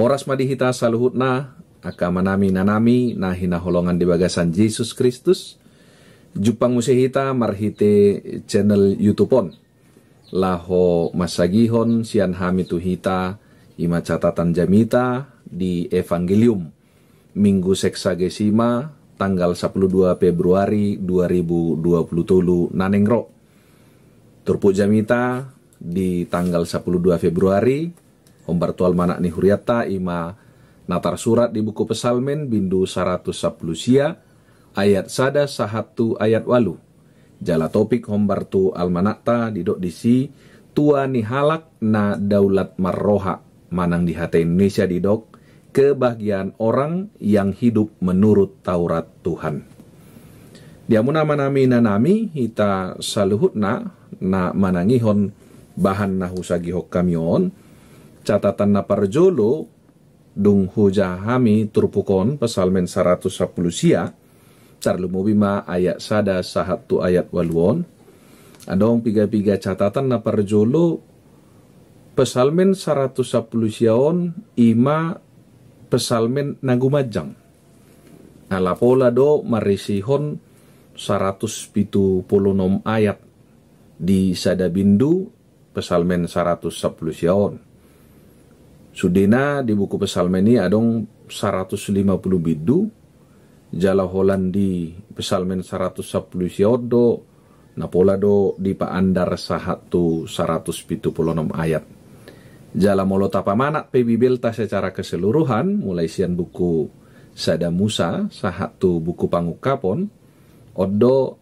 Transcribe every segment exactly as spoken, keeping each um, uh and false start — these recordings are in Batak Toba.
Horas ma di hita saluhutna, angka amanami, inanami na hinaholongan di bagasan Jesus Kristus. Jumpang muse hita marhite channel YouTube on, laho mansagihon sian hami tu hita, i ma catatan jamita di Evangelium Minggu Sexagesima, tanggal sapuluh dua Februari dua ribu dua puluh tolu na naeng ro. Turpuk jamita di tanggal sapuluh dua Februari, hombar tu almanak ni hurianta, i ma na tarsurat di buku Psalmen bindu saratus sapuluh sia, ayat sada sahat tu ayat ualu. Jala topik hombar tu almanakta didok disi, tua ni halak na daulat marroha, manang di hata Indonesia didok, kebahagiaan orang yang hidup menurut Taurat Tuhan. Di hamu amanami, inanami, hita saluhutna na manangihon bahan na husagihon hami on, catatan na parjolo, dung hujaha hami turpuk on, Psalmen saratus sapuluh sia, tarlumobi ma ayat sada sahat tu ayat ualu on. Adong piga-piga catatan. Na parjolo, Psalmen saratus sapuluh sia on i ma Psalmen na gumanjang. Ala pola do marisihon saratus pitu puluh onom ayat di sada bindu Psalmen saratus sapuluh sia on. Sudena di buku Psalmen i adong saratus lima puluh bindu, jala holan di Psalmen saratus sapuluh sia on do na pola do dipaandar sahat tu saratus pitu puluh onom ayat. Jala molo tapamanat pe Bibelta secara keseluruhan, mulai sian buku Sada Musa sahat tu buku Pangungkapon, on do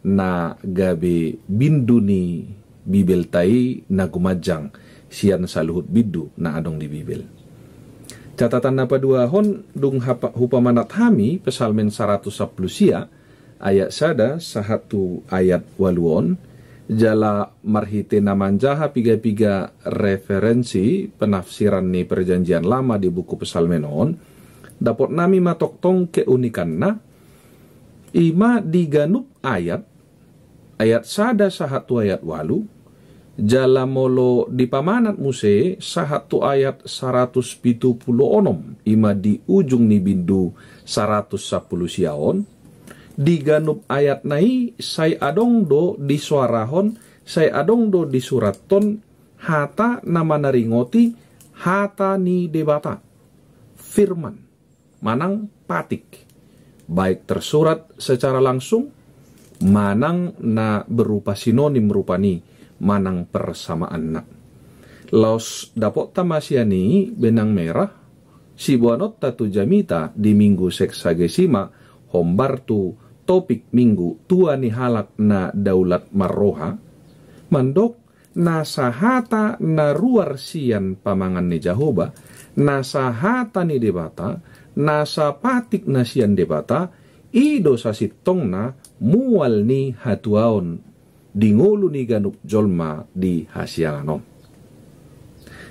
na gabe bindu ni Bibelta i na gumanjang sian saluhut bindu na adong di Bibel. Catatan na paduahon, dung hapa-, hupamanat hami Psalmen saratus sapuluh sia, ayat sada sahat tu ayat ualu on, jala marhite na manjaha piga-piga referensi penafsiran ni Perjanjian Lama di buku Psalmen on, dapot nami ma tongtong keunikanna, i ma di ganup ayat, ayat sada sahat tu ayat ualu, jala molo dipamanat muse sahat tu ayat saratus pitu puluh onom, i ma di ujung ni bindu saratus sapuluh sia on, di ganup ayatna i sai adong do disoarahon, sai adong do disurathon hata na manaringoti hata ni Debata, firman manang patik, baik tersurat secara langsung, manang na berupa sinonim rupani, manang persamaanna. Laos dapotta ma sian i benang merah siboanonta tu jamita di Minggu Sexagesima, hombar tu topik Minggu, tua ni halak na daulat marroha, mandok, nasa hata na ruar sian pamangan ni Jahowa, nasa hata ni Debata, nasa patik na sian Debata, i do sasintongna mual ni hatuaon di ngolu ni ganup jolma di hasiangan on.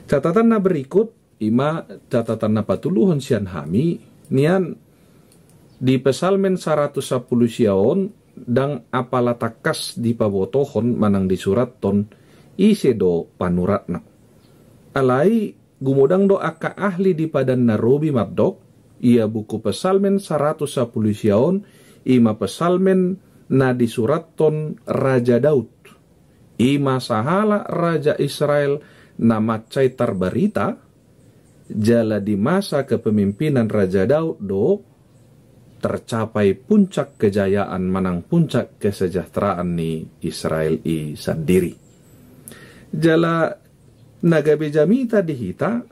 Catatan na berikut, i ma catatan na patoluhon sian hami, nian di Psalmen saratus sapuluh sia on, ndang apala tangkas dipabotohon manang disurathon ise do panuratna. Alai gumodang do angka ahli di Padan na Robi mandok, ia buku Psalmen saratus sapuluh sia on, i ma Psalmen na disurathon Raja Daud. I ma sahalak raja Israel na mansai tarbarita, jala di masa kepemimpinan Raja Daud do tercapai puncak kejayaan manang puncak kesejahteraan ni Israel i sandiri. Jala na gabe jamita di hita,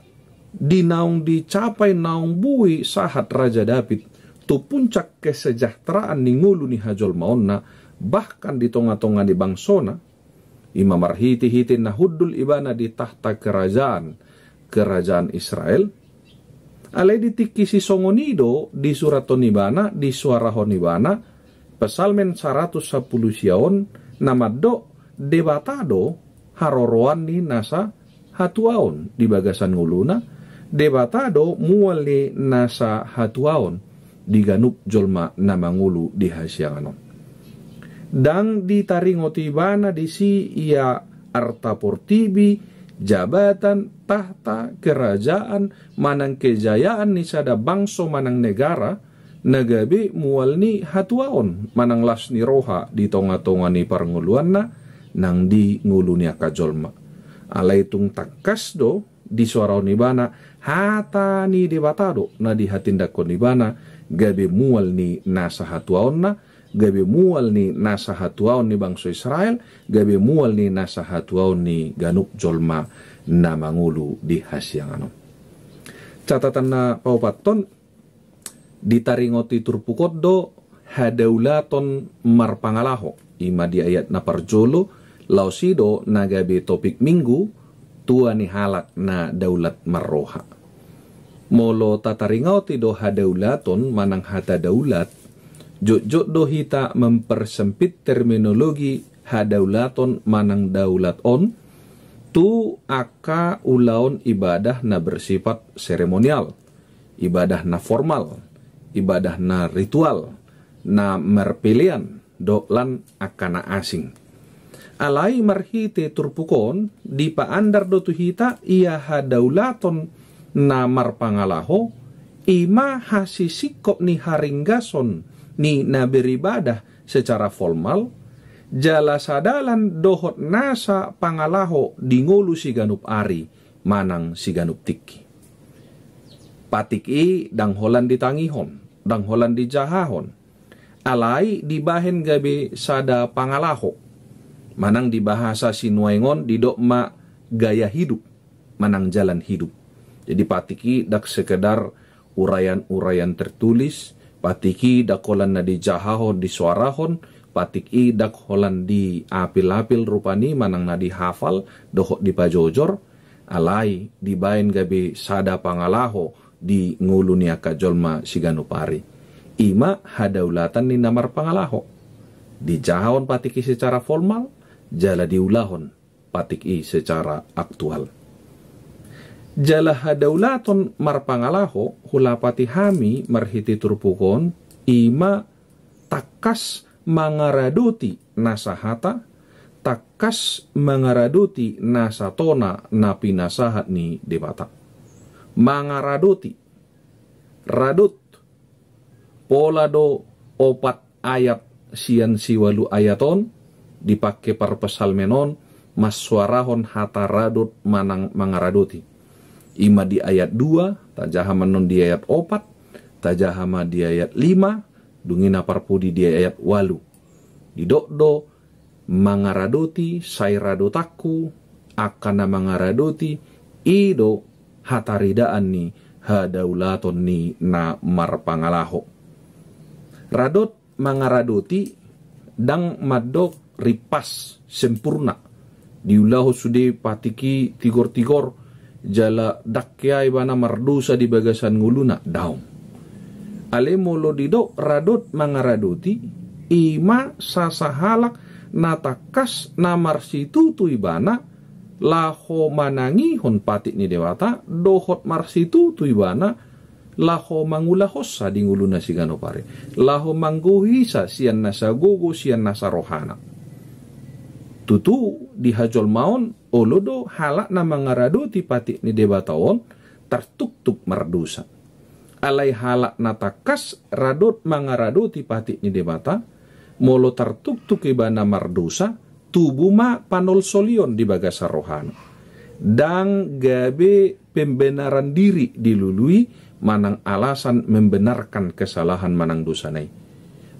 di naung dicapai naung boi sahat Raja Daud tu puncak kesejahteraan ni ngolu ni hajolmaonna, bahkan di tonga-tonga ni bangsona, i ma marhite-hite na hundul ibana di tahta kerajaan, kerajaan Israel. Alai di tingki sisongon i do disurathon ibana, disoarahon ibana, Psalmen saratus sapuluh sia on, na mandok Debata do haroroan ni nasa hatuaon di bagasan ngoluna, Debata do mual ni nasa hatuaon di ganup jolma na mangolu di hasiangan on. Ndang ditaringoti ibana disi ia arta portibi, jabatan, tahta, kerajaan, manang kejayaan ni sada bangso manang negara, na gabe mual ni hatuaon manang las ni roha di tonga-tonga ni parngoluanna nang di ngolu ni angka jolma. Alai tung tangkas do disoarahon ibana, hata ni Debata do na dihatindanghon ibana, gabe mual ni nasa hatuaonna, gabe mual ni nasa hatuaon ni bangso Israel, gabe mual ni nasa hatuaon ni ganup jolma na mangolu di hasiangan on. Catatan na paopathon, ditaringoti turpuk on do hadaulaton marpangalaho, i ma di ayat na parjolo, laos i do na gabe topik Minggu, tua ni halak na daulat marroha. Molo tataringoti do hadaulaton manang hata daulat, jotjot do hita mempersempit terminologi hadaulaton manang daulat on tu angka ulaon ibadah na bersifat seremonial, ibadah na formal, ibadah na ritual, na marpelean, dohot lan angka na asing. Alai marhite turpuk on, dipaandar do tu hita ia hadaulaton na marpangalaho, i ma hasisingkop ni haringgason ni na beribadah secara formal, jala sadalan dohot nasa pangalaho di ngolu siganup ari manang siganup tingki. Patik i ndang holan ditangihon, ndang holan dijahahon. Alai dibahen gabe sada pangalaho. Manang di bahasa sinuaeng on didok ma gaya hidup, manang jalan hidup. Jadi patik i ndang sekedar uraian-uraian tertulis, patik i ndang holan na dijahahon, disoarahon, patik i ndang holan diapil-apil rupani manang na dihafal dohot dipajojor, alai dibahen gabe sada pangalaho di ngolu ni angka jolma siganup ari. I ma hadaulatan ni na marpangalaho. Dijahahon patik i secara formal, jala diulahon patik i secara aktual. Jala hadaulaton marpangalaho, hulapati hami marhite turpuk on, i ma tangkas mangaradoti nasa hata, tangkas mangaradoti nasa tona na pinasahat ni Debata. Mangaradoti, radot, pola do opat ayat sian siualu ayat on, dipangke parpsalmen on, mansoarahon hata radot manang mangaradoti. I ma di ayat dua, tajaha ma annon di ayat opat, tajaha ma di ayat lima, dung i na parpudi di ayat ualu. Didok do, mangaradoti, sai radotanku, angka na mangaradoti, i do hataridaan ni hadaulaton ni na marpangalaho. Radot mangaradoti ndang mandok rimpas, sempurna. Diulahon sude patik i tigor-tigor, jala ndang hea ibana mardosa di bagasan ngoluna, daong. Alai molo didok radot mangaradoti, i ma sasahalak na tangkas na marsitutu ibana, laho manangihon patik ni Debata, dohot marsitutu ibana, laho mangulahonsa di ngoluna siganup ari. Laho manggohisa sian nasa gogo, sian nasa rohana. Tutu di hajolmaon, olo do halak na mangaradoti patik ni Debata on, tartuktuk mardosa. Alai halak na tangkas radot mangaradoti patik ni Debata, molo tartuktuk ibana mardosa, tubu ma panolsolion di bagasan rohana. Ndang gabe pembenaran diri dilului manang alasan membenarkan kesalahan manang dosana i.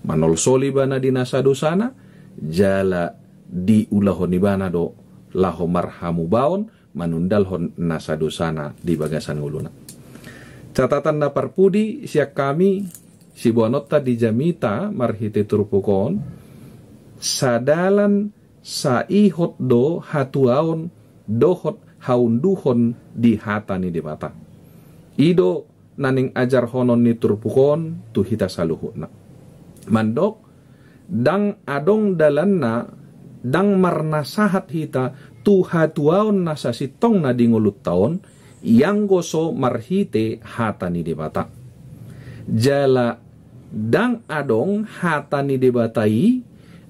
Manolsoli ibana di nasa dosana, jala diulahon ibana do laho marhamubaon, manundalhon nasa dosana di bagasan ngoluna. Catatan na parpudi sian hami, siboanonta di jamita marhite turpuk on, sadalan saihot do hatuaon dohot haunduhon di hata ni Debata. I do na naeng ajarhonon ni turpuk on tu hita saluhutna. Mandok, ndang adong dalanna, ndang marnasahat hita tu hatuaon na sasintongna di ngolunta on, ianggo so marhite hata ni Debata. Jala ndang adong hata ni Debata i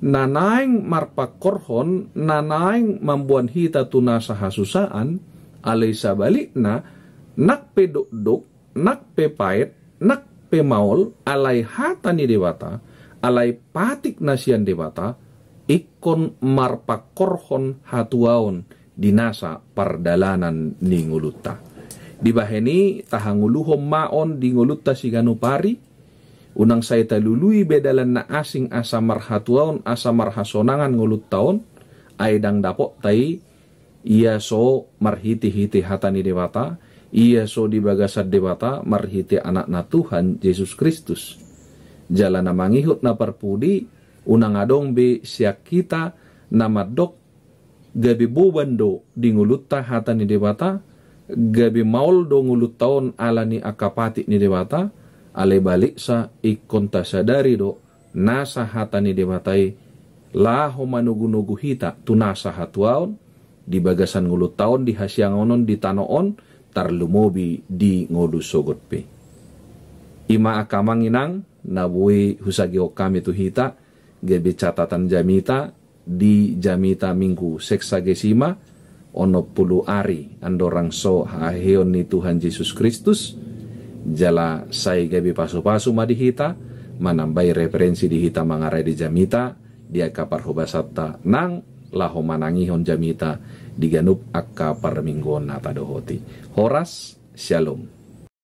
na naeng marpangkorhon, na naeng mamboan hita tu nasa hasusaan, alai sabalikna, nang pe dokdok, nang pe paet, nang pe maol, alai hata ni Debata, alai patik na sian Debata, ingkon marpangkorhon hatuaon di nasa pardalanan ni ngolunta. Dibahen i tahangoluhon ma on di ngolunta siganup ari, unang sai talului be dalan na asing asa marhatuaon, asa marhasonangan ngolunta on, ai ndang dapotta i, ia so marhitehite hata ni Debata, ia so di bagasan Debata marhite Anakna Tuhan Jesus Kristus. Jala na mangihut na parpudi, unang adong be sian hita na mandok gabe boban do di ngolunta hata ni Debata, gabe maol do ngolunta on ala ni angka patik ni Debata, alai baliksa ingkon tasadari do nasa hata ni Debata i laho manogunogu hita tu nasa hatuaon, di bagasan ngolunta on, di hasiangan on, di tano on, tarlumobi di ngolu sogot pe. I ma angka amang inang, na boi husagihon hami tu hita, gabe catatan jamita, di jamita Minggu Sexagesima, onom pulu ari andorang so haheheon ni Tuhan Jesus Kristus, jala sai gabe pasupasu ma di hita, manambai referensi di hita mangarade jamita, di angka parhobasanta nang laho manangihon jamita di ganup angka parmingguon na tadohoti. Horas, Shalom.